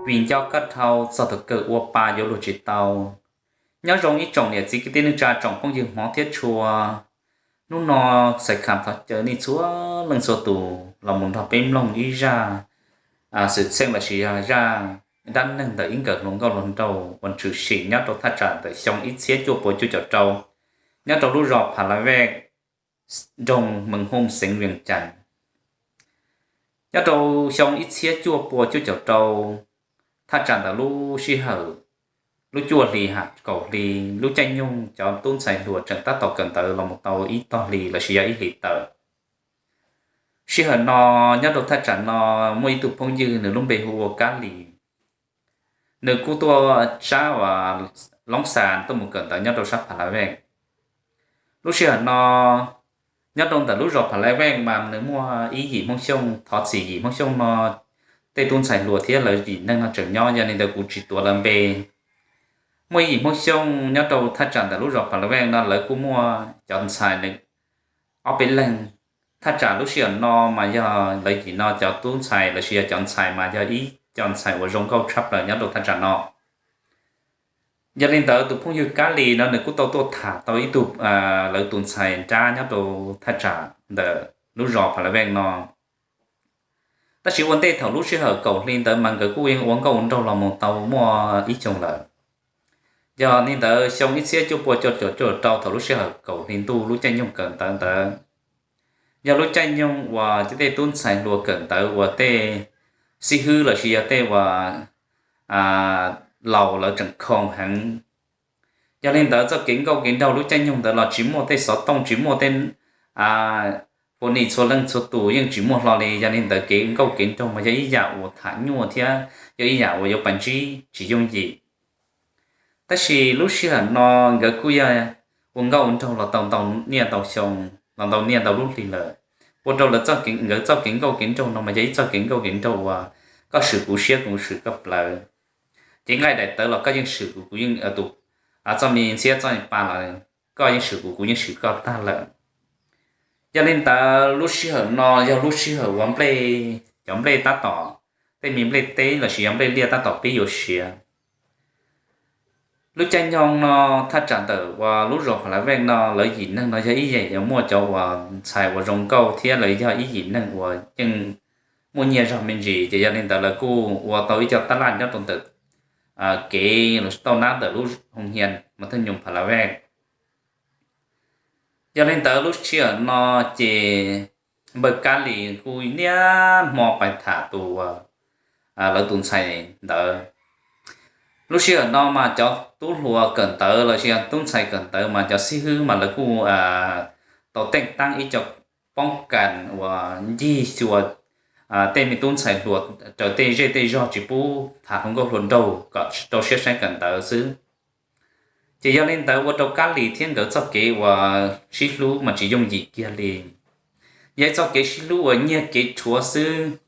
Vim nco koj dhau txog tus kawg ua pa yuav luag tsis tau. Nyob zoo ib tsoom niam txiv kwv tij neej tsa tsoom phooj ywg hmov thiab tshua. Hnub no Xais Kham thov caw nej txhua leej txhua tus los mus nrog peb mloog ib zaj xwm txheej lossis yog zaj dab neeg ntawm ib nkawm hluas nkauj hluas nraug uas tshwm sim nyob rau thaj tsam ntawm xyoo ib txhiab cuaj pua cuaj caum rau, nyob rau lub zos Pha La Vej, nroog Mees Hooj, xeev Vias Cas. Nyob rau xyoo ib txhiab cuaj pua cuaj caum rau, thaj tsam ntawm lub sij hawm lub cuaj hli ha kaum hli, lub caij nyoog cov tub ntxhais hluas tseem tab tom kawm ntawv los mus tau ib tog hli lossis yog ib hlis tawm. Sij hawm no nyob rau thaj tsam no muaj ib tug phooj ywg nws lub npe hu ua Kab Lis. Nws kuj tuaj sab uas Loob Xas tuaj mus kawm ntawv nyob rau sab Pha La Vej. Lub sij hawm no nyob rau ntawm lub zos Pha La Vej mas nws muaj ib yim Hmoob Xyooj, thov txim yim Hmoob Xyooj no tej tub ntxhais hluas thiab lawv yim neeg no tseem nyob, yog li ntawd kuv tsis tuav lawv npe. Muaj ib yim Hmoob Xyooj nyob rau thaj tsam ntawm lub zos Pha La Vej no lawv kuj muaj cov ntxhais ob peb leeg. Thaj tsam lub sij hawm no mas yog lawv yim no cov tub ntxhais lossis yog cov ntxhais mas yog ib co ntxhais uas zoo nkauj tshaj plaws nyob rau thaj tsam no. Yog li ntawd tus phooj ywg Kab Lis no nws kuj tau tuaj tham tau ib tug lawv tus ntxhais nrab nyob rau thaj tsam ntawm lub zos Pha La Vej no. Tab sis ua ntej thaum lub sij hawm kaum hli ntawd mas nkawd kuj yeej ua nkauj ua nraug los mus tau muaj ib xyoos lawm. Yog li ntawd xyoo ib txhiab cuaj pua cuaj caum rau thaum lub sij hawm kaum hli ntuj lub caij nyoog kawm ntawv ntawd, yog lub caij nyoog uas tej tub ntxhais hluas kawm ntawv uas tej xib hwb lossis yog tej uas laus lawv tseem khoo heev. Yog li ntawd txoj kev nkauj kev nraug lub caij nyoog ntawd los tsis muaj tej xov tooj, tsis muaj tej phooj ywg txhua leej txhua tus yeej tsis muaj hlo li. Yog li ntawd kev nkauj kev nraug mas yog ib yam uas tham nyuaj thiab yog ib yam uas yuav pab ntsib tsis yooj yim. Tab sis lub sij hawm no nkawd kuj yog ua nkauj ua nraug los tau ntau niaj ntau xyoo, los ntau niaj ntau lub hli lawm, ua rau lawv, nkawd txoj kev nkauj kev nraug no mas yog ib txoj kev nkauj kev nraug uas koj swm kuv siab kuv swm koj plawv. Ces nqaij daim tawv los koj yeej swm kuv, kuv yeej, tus txoj me ntxhiab txoj me pa los koj yeej swm kuv, kuv yeej swm koj tag lawm. Yog li ntawd lub sij hawm no yog lub sij hawm uas nplej, cov nplej tab tom, tej me nplej teb lossis yog nplej liaj tab tom pib yuav siav. Lub caij nyoog no thaj tsam ntawm uas lub zos Pha La Vej no lawv yim neeg no yog ib yam yuav muaj cov uas ntxhais uas zoo nkauj thiab lawv yog ib yim neeg uas yeej muaj nyiaj zog me ntsis, ces yog li ntawd lawv kuj ua tau ib co tab laj nyob rau ntawm kev los tau nab ntawm lub hoo hias mas thaj nyoog Pha La Vej. Yog li ntawd lub sij hawm no ces npawg Kab Lis kuj niaj hmo pais tham tus, lawv tus ntxhais ntawd. Lub sij hawm no mas cov tub hluas kawm ntawv lossis yog tub ntxhais kawm ntawv mas cov xib hwb mas lawv kuj tau teej taab ib co poob kas uas ncig xyuas tej me tub ntxhais hluas raws tej zej tej zog tsis pub tham hluas nkauj hluas nraug kom rau siab saib kawm ntawv xwb. Ces yog li ntawd ua rau Kab Lis thiab nkawd txoj kev uas sib hlub mas tsis yooj yim kiag li. Yog ib txoj kev sib hlub uas nyiag kev rhuav xwb,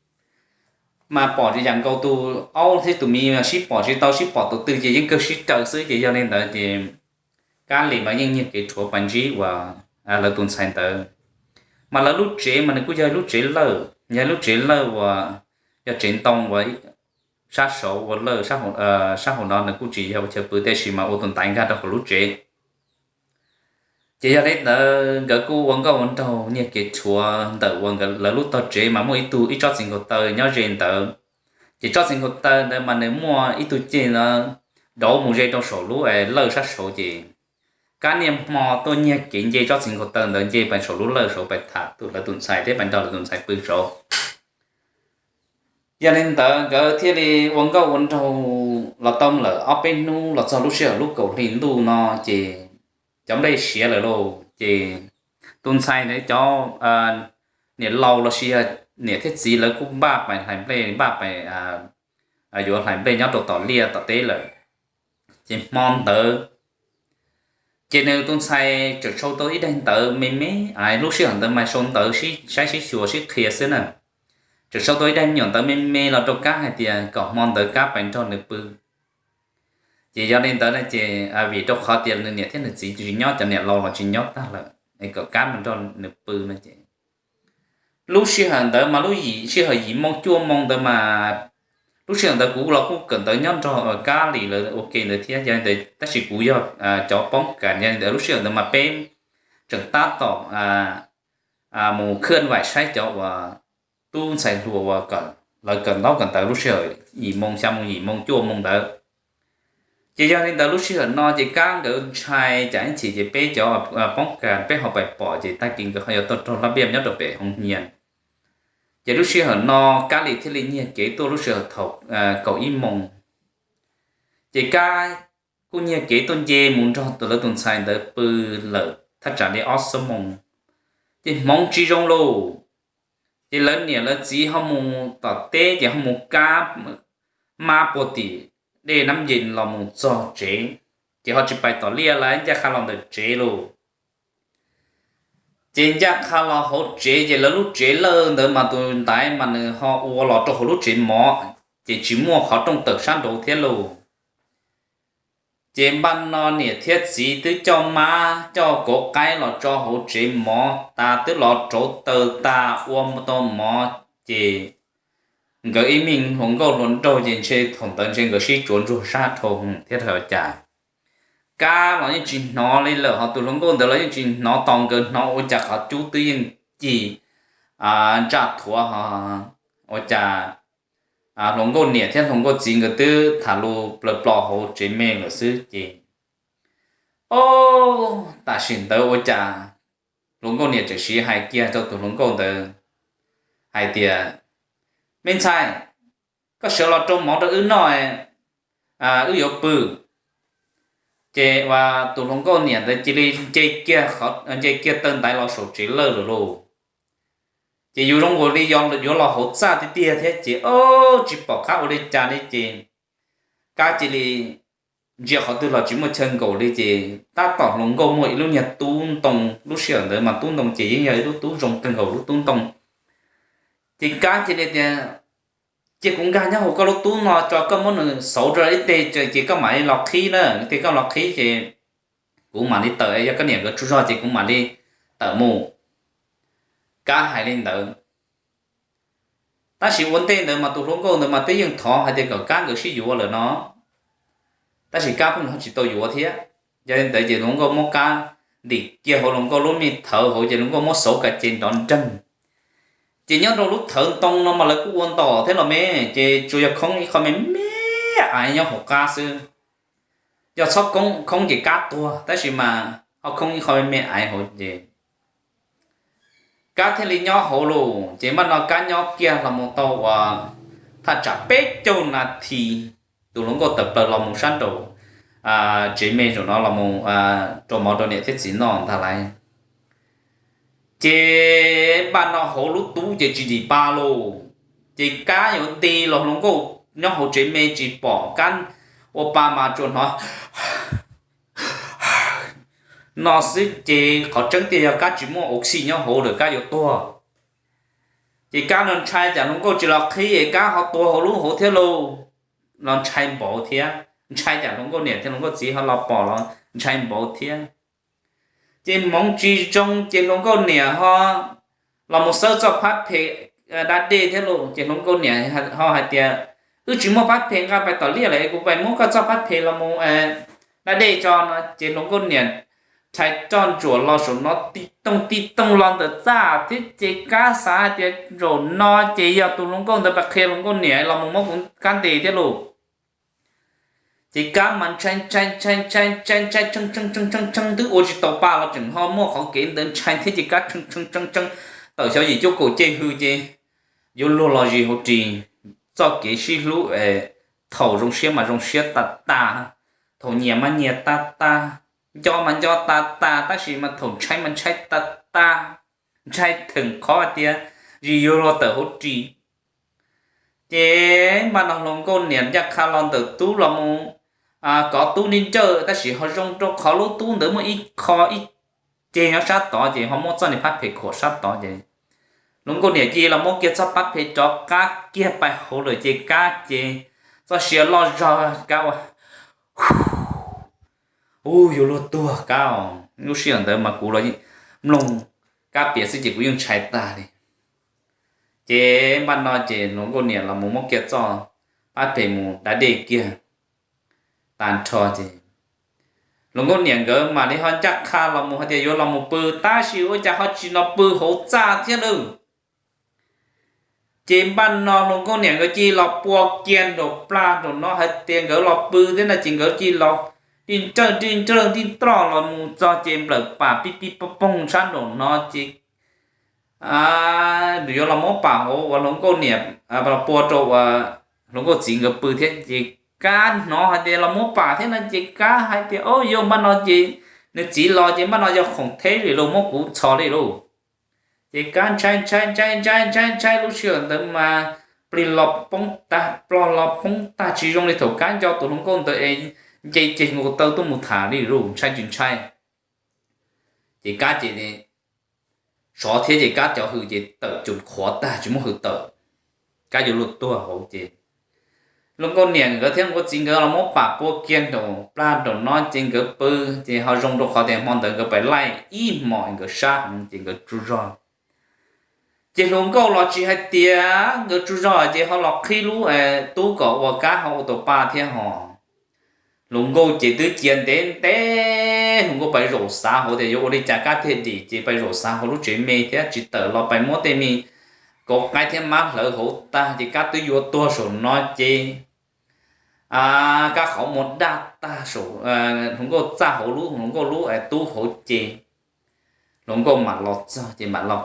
mas pom yam nkaus tus aub thiab tus me sib pom tsis tau, sib pom tus twg ces yeej kawg sib raws xwb. Ces yog li ntawd ces Kab Lis mas yeej nyiag kev rhuav pas ntsib uas lawv tus ntxhais ntawd. Mas lawv lub tsev mas nws kuj yog lub tsev lawj, yog lub tsev lawj uas yog tsev ntoo uas sab saud ua lawj, sab hauv no nws kuj tsis yog ua chaw pw, tab sis mas ua tus ntaiv nkag rau hauv lub tsev. Ces yog li ntawd nkawd kuj ua nkauj ua nraug nyiag kev rhuav ntawm uas lawv lub tog tsev mas muaj ib tug ib tsob txiv nkaus taw nyob ze ntawd. Ces tsob txiv nkaus taw ntawd mas nws muaj ib tug ceg no dauv mus ze rau saum lub lawj sab saud, ces Kab niaj hmo tuaj nyiag kev nce tsob txiv nkaus taw ntawd nce pais saum lub lawj saud pais tham tus lawv tus ntxhais thiab pais nrog lawv tus ntxhais pw saud. Yog li ntawd nkawd thiaj li ua nkauj ua nraug los tau lawm ob peb hnub los txog lub sij hawm lub kaum hli ntuj no ces cov nplej siav lawm lauj. Ces tus ntxhais ntawd cov niam laus lossis yog niam thiab txiv lawv kuj npaj pais hlais nplej, npaj pais yuav hlais nplej nyob rau tom liaj tom teb lawm. Ces hmo ntawd ces nws tus ntxhais txawm sau tau ib daim ntawv me me, lub sij hawm ntawd mas sau ntawv saib sib xyuas sib qhia xwb na. Txawm sau tau ib daim me nyuam ntawv me me los rau Kab hais tias kom hmo ntawd Kab pais nrog nws pw. Ces yog li ntawd no ces vim rau qhov tias nws niam thiab nws txiv tsis nyob, cov niam laus los tsis nyob tag lawm, es kom Kab mus nrog nws pw no ces lub sij hawm ntawd mas lub sij hawm yim moo cuaj moo ntawd mas Lub sij hawm ntawd kuv los kuj kawm ntawv nyob nrog Kab Lis lawv ua ke ntawd thiab, yog li ntawd tab sis kuv yog cov poob kas, yog li ntawd lub sij hawm ntawd mas peb tseem tab tom mus khwj vaim saib cov uas tub ntxhais hluas uas lawv kawm ntaub kawm ntawv lub sij hawm yim moo xya moo yim moo cuaj moo ntawd. Ces yog li ntawd lub sij hawm no ces Kab nkawd ntshai cas ib chim ces peb cov poob kas peb ho pais pom ces tag kis nkawd ho yuav tuaj raug laj npiaj nyob rau pem hoo nyias. Ces lub sij hawm no Kab Lis thiaj li nyiag kev tuaj lub sij hawm thaum kaum ib moos. Ces Kab kuj nyiag kev tuaj nce mus nrog lawv tus ntxhais ntawd pw lawm thaj tsam li ob xuab moos, ces hmoov tsis zoo lauj. Ces lawv niam lawv txiv ho mus tom teb ces ho mus kab mab puag tim dej Nab Yees los mus txog tsev, ces ho tsis pais tom liaj lawm, ncaj qha los ntawm tsev lauj. Ces ncaj qha los hauv tsev ces lawv lub tsev lawj ntawd mas tus ntaiv mas nws ho ua los rau hauv lub tsev mov, ces tsis muaj qhov rooj tawm sab nraud thiab lauj. Ces npaj no niam thiab txiv twb coj mab coj kauv qaib los tso hauv tsev mov tas twb los rauv taws tas ua tau mov, ces nkawd ib me hluas nkauj hluas nraug ces ntshe thaum ntawd ntshe nkawd sib tsuav ntsuag sab dhau thiab ua cas. Kab los yeej tsis hnov li lawm, ho tus hluas nkauj ntawd los yeej tsis hnov, tos nkawd hnov ua cas qhov cub twb yeej cig ntsaj thuav ho ua cas hluas nkauj niam thiab hluas nkauj txiv nkawd twb tham lus plaws plo hauv tsev me lawm xwb ces, o, tam sim ntawd ua cas hluas nkauj niam tseem siv hais kiag rau tus hluas nkauj ntawd hais tias, me ntxhais, koj sawv los rau mov rau wb noj, wb yuav pw. Ces tus hluas nkauj niam ntawd cia li nce kiag taw ntaiv los saum tsev lawj lawm lauj. Ces yus zoo nkaus li yuav los hauv txaj tiag tiag thiab ces, o, tsis pom qab ua li cas li ces Kab cia li ntsia qhov twg los tsis muaj chaw nkaum li ces tab tom hluas nkauj muaj ib lub niag tub ntoo, lub sij hawm ntawd mas tub ntoo ces yeej yog ib lub tub zoo kawg nkaus lub tub ntoo. Ces Kab cia li tias, cia kuv nkag nyob hauv koj lub tub no tso, koj muab nws xauv rau ib teg ces koj mam li los qhib na, ib teg koj los qhib ces kuv mam li tawm, yog koj niam nkawd tsaug zog ces kuv mam li tawm mus. Kab hais li ntawd. Tab sis ua ntej ntawd mas tus hluas nkauj ntawd mas twb yeej thov hais tias kom Kab nkawd sib yuav lawm no, tab sis Kab pheej ho tsis tau yuav thiab. Yog li ntawd ces hluas nkauj muab Kab ntim kiag hauv hluas nkauj lub me thawv hauv ces hluas nkauj muab xauv kav ces nrov nreeg. Ces nyob rau lub thawv ntoo no mas lawv kuj ua ntom thiab los me, ces tsuas yog khoob ib qho me me aiv nyob hauv qab xwb. Yog txhob khoob ces Kab tuag, tab sis mas ho khoob ib qho me me aiv hauv ces Kab thiaj li nyob hauv lauj. Ces npaj no Kab nyob kiag los mus tau uas thaj tsam peb caug nas this, tus hluas nkauj tawm plaws los mus sab nraum tsev me zaum no los mus rau mov rau niam thiab txiv noj ntag lauj. Ces npaj no hauv lub tub ces tsis dim pa lauj. Ces Kab yuav nti los hluas nkauj nyob hauv tsev me tsis pom Kab ua pa mas tsuas hnov no xwb ces qhov tseeb tiag yog Kab tsis muaj oxy nyob hauv lawm Kab yuav tuag. Ces Kab no ntshai tsam hluas nkauj tsis los qhib es Kab ho tuag hauv lub hauv thiab lauj. Los ntshai npaum thiab, ntshai tsam hluas nkauj niam thiab hluas nkauj txiv ho los pom los ntshai npaum thiab. Ces hmoov tsis zoo ces hluas nkauj niam ho los mus xawb txoj phab phem da dej thiab lauj. Ces hluas nkauj niam ho hais tias, wb tsis muaj phab phem, nqa pais tom liaj lawm es kuv pais muab koj txoj phab phem los mus da dej tso no. Ces hluas nkauj niam rhais roj ntsuam los saum no ti tooj ti tooj los ntawm txaj thiab ces Kab xav hais tias zaum no ces yog tus hluas nkauj ntawd pais qhia hluas nkauj niam los mus muab kuv Kab ntes thiab lauj. Ces Kab mas ntshai ntshai ntshai ntshai ntshai ntshai tshee tshee tshee tshee tshee twb ua tsis tau pa los tseem ho muaj qhov kev ntawd ntshai thiab ces Kab tshee tshee tshee tshee tawm xyov yim cuaj kaum ceg hws ces yuav luag los zis hauv ris. Txoj kev sib hlub thaum zoo siab mas zoo siab tag tag, thaum nyias mas nyias tag tag, nco mas nco tag tag, tab sis mas thaum ntshai mas ntshai tag tag, ntshai theem qhov hais tias zis yuav luag tawm hauv ris. Ces npaj no hluas nkauj niam ncaj qha los ntawm tub los mus kov tub nti nrawj, tab sis ho zoo rau qhov lub tub ntawd muaj ib qho ib ceg nyob sab tod ces ho muab txoj niag phab phem khuam sab tod ces hluas nkauj niam cia li los muab kiag txoj phab phem rov qab kiag pais hauv lawm ces Kab ces txoj sia loj zog Kab ua, u, yuav luag tuag Kab os. Lub sij hawm ntawd mas kuv los mloog Kab piav xwb ces kuv yeej ntshai tag li. Ces npaj no ces hluas nkauj niam los mus muab kiag txoj pab pem mus da dej kiag tag nrho ces hluas nkauj niam nkawd mam li ho ncaj qha los mus hais tias yuav los mus pw, tab sis ua cas ho tsis los pw hauv txaj thiab lawm. Ces npaj no hluas nkauj niam nkawd cia li los pua kiag nraum plab nraum no hais tias nkawd los pw thiab no ces nkawd cia li los tij nrawj tij nrawj tij nroj los mus txog ces nplawm pam pib pib poog poog sab nraum no ces nws yuav los muab pam hauv uas hluas nkauj niam los pua rau uas hluas nkauj txiv nkawd pw thiab ces Kab hnov hais tias los muab pam thiab no ces Kab hais tias o yog npaj no ces nws txiv los ces npaj no yog khoom theb li lauj, muab kuv txhos li lauj. Ces Kab ntshai ntshai ntshai ntshai ntshai ntshai lub sij hawm ntawd mas plig los poob tag plog los poob tag tsis zoo li thaum Kab nco tus hluas nkauj ntawd es nce ceg nkaus taw tuaj mus tham li lauj, ntshai tsis ntshai. Ces Kab ces sov thiab ces Kab cov hws ces tawm cum qhuav tag tsis muaj hws tawm, Kab yuav luag tuag hauv ces hluas nkauj niam nkawd thiab hluas nkauj txiv nkawd los muab pam pua kiag nraum plab nraum no ces nkawd pw. Ces ho zoo rau qhov tias hmo ntawd nkawd pais laij ib hmos nkawd sab heev ces nkawd tsaug zog. Ces hluas nkauj los tsis hais tias nkawd tsaug zog ces ho los qhib lub tub kom ua Kab ho ua tau pa thiab ho. Hluas nkauj ces twb cia ntev ntev hluas nkauj pais zaum xav hauv tias yuav ua li cas Kab thiaj dim ces pais zaum xav hauv lub tsev me thiab tsis tawm los pais muab tej me kauv qaib thiab mab hlawv hauv tag ces Kab twb yuav tuag saum no ces Kab qhov muag daj tag saum hluas nkauj txaj hauv lub hluas nkauj lub tub hauv ces hluas nkauj mam los txog ces mam los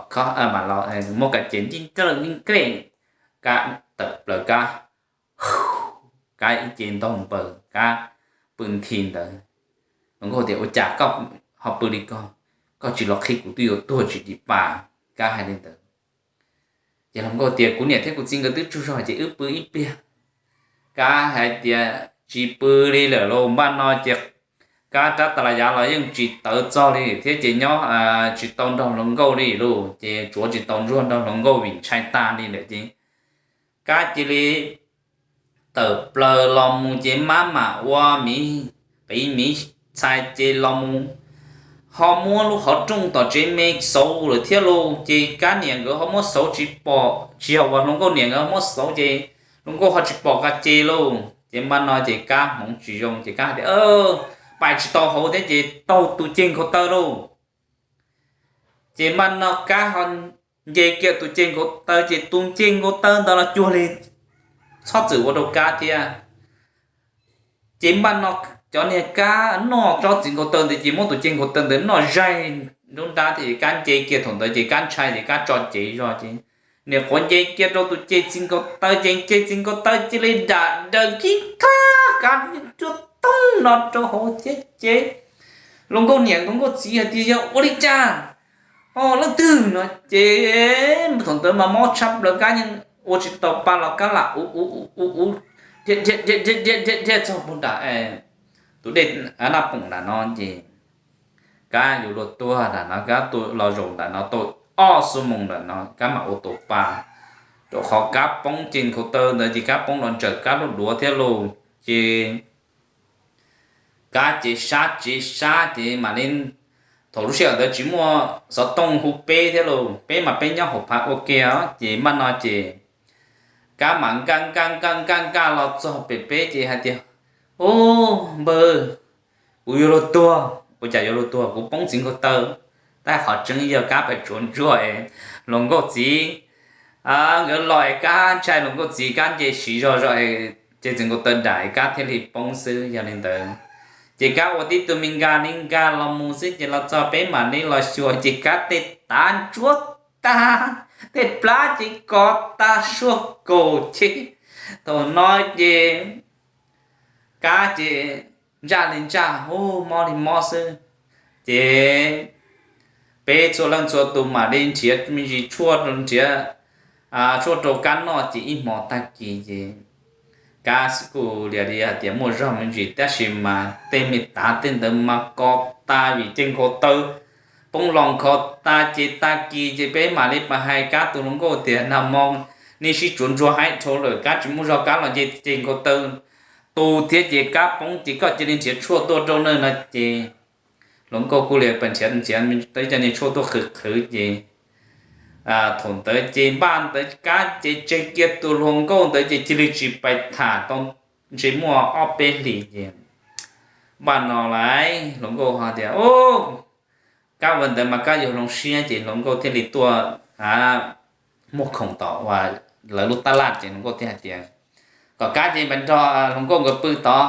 muab Kab ces ncej ncej nkreg, Kab tawm plaws Kab, Kab ib ce ntaug npaws Kab pw nthi ntawd. Hluas nkauj tias ua cas koj ho pw li ko, koj tsis los qhib kuv twb yuav tuag tsis dim pa. Kab hais li ntawd ces hluas nkauj tias kuv niam thiab kuv txiv nkawd twb tsaug zog ces wb pw ib pliag. Kab hais tias tsis pw li lawm lauj, npaj no ces Kab rab tas las yav los yeej tsis tawv txog li thiab ces nyob tsis tau nrog hluas nkauj li lauj, ces tsuav tsis tau ntsuag nrog hluas nkauj vim ntshai tag li lawm ces Kab cia li tawm plaws los mus ces mab mam ua miv qiv miv txhais ces los mus ho muab lub qhov rooj tom tsev me xauv lawm thiab lauj, ces Kab niam nkawd ho muab xauv tsis pom, tsis yog uas hluas nkauj niam nkawd ho muab xauv ces hluas nkauj ho tsis pom qab ces lauj. Ces npaj no ces Kab hmoov tsis zoo ces Kab hais tias pais tsis tau hauv thiab ces taug tus ceg nkaus taw lauj. Ces npaj no Kab ho nce kiag tus ceg nkaus taw ces tus ceg nkaus taw ntawd los cuag li txhob txwm ua rau Kab thiab. Ces npaj no cov niag kab noj tsob txiv nkaus taw ntawd ces muab tus ceg nkaus taw ntawd noj zaig nruab nrab thiab ces Kab nce kiag thaum ntawd ces Kab ntshai ces Kab tso cev zog ces niam qhuav nce kiag rau tus ceg txiv nkaus taw ces ceg txiv nkaus taw cia li dam daws kib thab Kab cuag toog no rau hauv thiab ces hluas nkauj niam hluas nkauj txiv hais tias yog ua li cas, leej twg no ces thaum ntawd mas mob tshaj plaws Kab yeej ua tsis tau pa los Kab lam ua ua ua ua dhia dhia dhia dhia dhia txog puag nram tus dej Naj Poom nram no ces Kab yuav luag tuag nram no, Kab tuaj los zaum nram no tau ob xuab moos nram no Kab mam ua tau pa. Rau qhov Kab poob ceg nkaus taw ntawd ces Kab poob los ntsawm Kab lub duav thiab lauj. Ces Kab ces sab tsev sab ces mam li, thaum lub sij hawm ntawd tsis muaj xov tooj hu peb thiab lauj, peb mas peb nyob hauv phav ua ke os ces npaj no ces Kab mam nkaj nkaj nkaj nkaj nkaj los txog pem peb ces hais tias, Ub npawg, kuv yuav luag tuag. Ua cas yuav luag tuag? Kuv poob txiv nkaus taw. Tab qhov tseeb yog Kab pais tsuav ntsuag es hluas nkauj txiv nkawd los es Kab ntshai hluas nkauj txiv Kab nce siv zog zog es ceg txiv nkaus taw dam Kab thiaj li poob xwb. Yog li ntawd ces Kab ua tib tug me nkag li nkag los mus xwb ces los txog peb mam li los xyuas ces Kab tej tav ntsuab tag, tej plab ces kov tag suab kaus ces thaum no ces Kab ces ntsaj li ntsaj, hu mob li mob xwb. Ces peb txhua leej txhua tus mam li nrhiav me ntsis tshuaj rau, nrhiav tshuaj rau Kab noj ces ib hmo tag kis ces Kab kuj lia li hais tias muaj zog me ntsis tab sis mas tej me tav tej ntawd mas kov tas vim ceg nkaus taw poob los nkhaus tas ces tag kis ces peb mam li pab hais Kab tus hluas nkauj tias, Nag hmo nej sib tsuav ntsuag haib dhau lawm, Kab tsis muaj zog Kab los nce ceg nkaus taw tu thiab ces Kab poob ces koj cia li nrhiav tshuaj tuaj rau na no ces hluas nkauj kuj li pab nrhiav nrhiav tau ib co niag tshuaj tuaj qhwv qhwv ces Thaum ntawd ces npaj ntawd Kab ces tseg kiag tus hluas nkauj ntawd ces cia li tsis pais tham tau ntsej muag ob peb hlis ces npaj no lawm hluas nkauj ho tias, Kab ua ntawd mas Kab yuav zoo siab. Ces hluas nkauj thiaj li tuaj muag khoom tom uas lawv lub tab laj ces hluas nkauj thiaj hais tias kom Kab ces pais nrog hluas nkauj nkawd pw tod.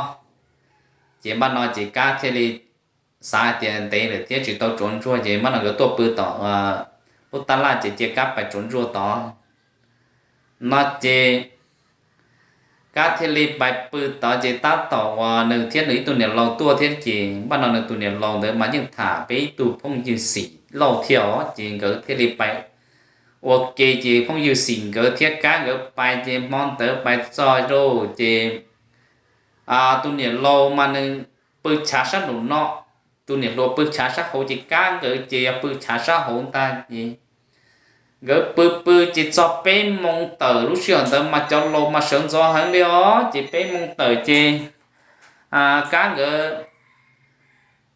Ces npaj no ces Kab thiaj li xav hais tias ntev lawm thiab tsis tau tsuav ntsuag ces npaj no nkawd tuaj pw tom lub tab laj ces cia Kab pais tsuav ntsuag tod no ces Kab thiaj li pais pw tod ces tab tom uas nws thiab nws ib tug niam laus tuaj thiab ces npaj no nws tus niam laus ntawd mas yeej tham peb ib tug phooj ywg Xim Lauj thiab os ces nkawd thiaj li pais ua ke ces phooj ywg Xim nkawd thiab Kab nkawd pais ces hmo ntawd pais txog rau ces tus niam laus mas nws pw chav sab nraum no, tus niam hluas pw chav sab hauv ces Kab nkawd ces yog pw chav sab hauv ntag ces nkawd pw pw ces txog peb moo tawm lub sij hawm ntawd mas cov laus mas sawv ntxov heev li os ces peb moo tawm ces Kab nkawd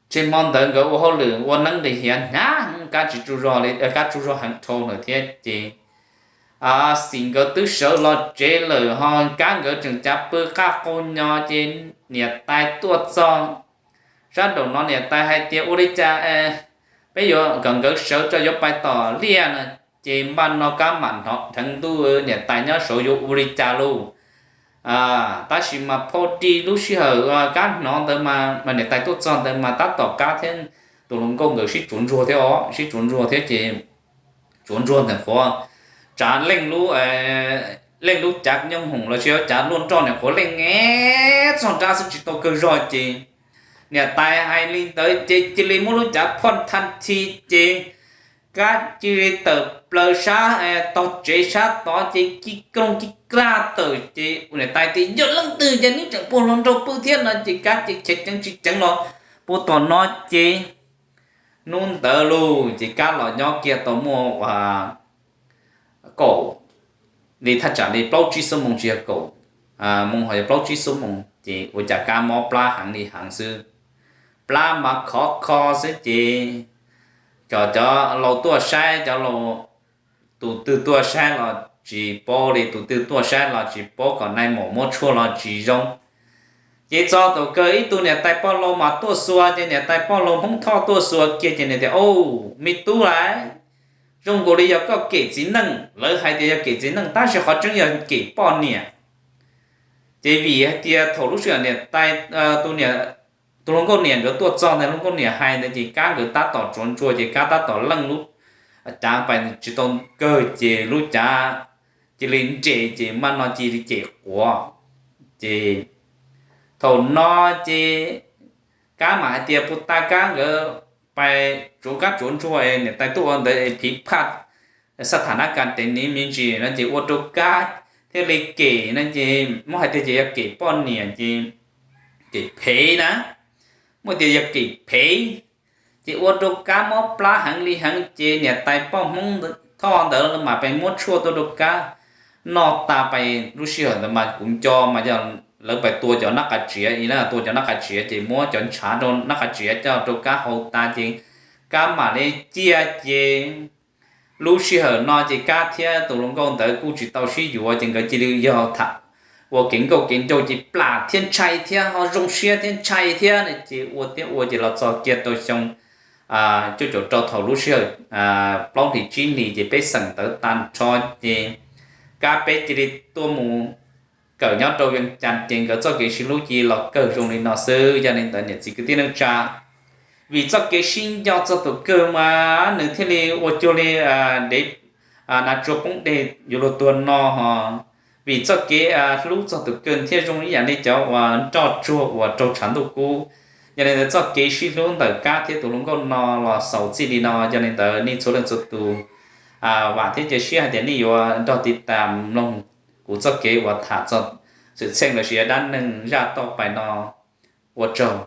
tseem hmo ntawd nkawd ua hauj lwm ua neeb li hiav hnyav, Kab tsis tsaug zog li, Kab tsaug zog heev dhau lawm thiab ces Xim nkawd twb sawv los tsev lawm ho Kab nkawd tseem cav pw qaj qau nyo ces niam tais tuaj txog sab nraum no niam tais hais tias ua li cas peb yuav kom nkawd sawv tso yuav pais tom liaj no ces npaj no Kab mam hnov dheev ntuj niam tais nyob saud yuav ua li cas lauj. Tab sis mas phau di lub sij hawm Kab hnov ntawd mas niam tais tuaj txog ntawd mas tab tom Kab thiab tus hluas nkauj nkawd sib tsuav ntsuag thiab os, sib tsuav ntsuag thiab ces tsuav ntsuag ntawm qhuav tsav leej lub, leej lub cav nyooj hoom los sis cav luaj nroj ntawm qhuav leej es txog nrab xwb tsis tau kawg zog ces niam tais hais li ntawd ces cia li muab lub cav phoj thaj thi ces Kab cia li tawm plaws sab tog tsev sab tod ces kij krooj kij kraj tawm ces niam tais tias yog leej twg ces neb tseem puag hluas nraug pw thiab no ces Kab ces chev ceev tsis ceev los puag tom no ces hnub ntawd lauj ces Kab los nyob kiag tau muaj ua kaum li thaj tsam li plaub tsib xuab moos tsis yog kaum moos ho yog plaub tsib xuab moos ces ua cas Kab mob plab heev li heev xwb. Plab mas khov kho xwb ces cov, cov laus tuaj saib, cov laus tus twg tuaj saib los tsis paub li, tus twg tuaj saib los tsis paub, kom nai maum muab tshuaj los tsis zoo. Ces txog thaum kawg ib tug niam tais poj laus mas tuaj xuas ces niam tais poj laus Hmoob Thoj tuaj xuas kiag ces nws tias, Au, me tub lauj, zoo nkaus li yog koj kem txiv neej. Lawv hais tias yog kem txiv neej tab sis qhov tseeb yog kem poj niam. Ces vim hais tias thaum lub sij hawm niam tais, tus hluas nkauj niam nkawd tuaj txog ntawd hluas nkauj niam hais ntawd ces Kab nkawd tab tom tsuav ntsuag ces Kab tab tom leej lub cav pais tsis tau kawg ces lub cav cia li nres ces npaj no cia li cem quav. Ces thaum no ces Kab mam hais tias puag ta Kab nkawd pais tsuav kab tsuav ntsuag es niam tais tuaj ua ntawd es phiv phaj xab tham nab kas tes niv me ntsis no ces ua rau Kab thiaj li kem no ces muab hais tias ces yog kem poj niam ces kem phem na, muab tias yog kem phem ces ua rau Kab mob plab heev li heev ces niam tais poj Hmoob Thoj ntawd mam pais muab tshuaj tuaj rau Kab noj tas pais lub sij hawm ntawd mas kuv nco mas yog lawv pais tua cov nab qa tsiav i na, tua cov nab qa tsiav ces muab cov ntshav rau nab qa tsiav coj rau Kab haus tas ces Kab mam li ciaj ces lub sij hawm no ces Kab thiab tus hluas nkauj ntawd kuj tsis tau sib yuav ces nkawd cia li yog tham ua kev nkauj kev nraug ces plam thiab ntshai thiab ho zoo siab thiab ntshai thiab ces ua thiab ua ces los txog kiag tau xyoo cuaj caum rau thaum lub sij hawm plaub hlis tsib hlis ces peb xeem ntawd tag nrho ces Kab peb cia li tuaj mus kawm nyob rau Vees Cas ces nkawd txoj kev sib hlub cia li los kawg zoo li no xwb. Yog li ntawd niam txiv kwv tij neej tsa, vim txoj kev sib nco txog tus kawg mas nws thiaj li ua cuag li dev nas tsuag poob deg yuav luag tuag no ho. Vim txoj kev hlub txog tus kawg thiaj zoo ib yam li cov uas nroj tsuag uas raug tshav ntuj kub. Yog li ntawd txoj kev sib hlub ntawm Kab thiab tus hluas nkauj no los xaus txij li no. Yog li ntawd nej txhua leej txhua tus vam thiab cia siab hais tias nej yuav nrog tiv tas mloog kuv txoj kev uas tham txog xwm txheej los sis dab neeg zaj toj pais no. Ua tsaug.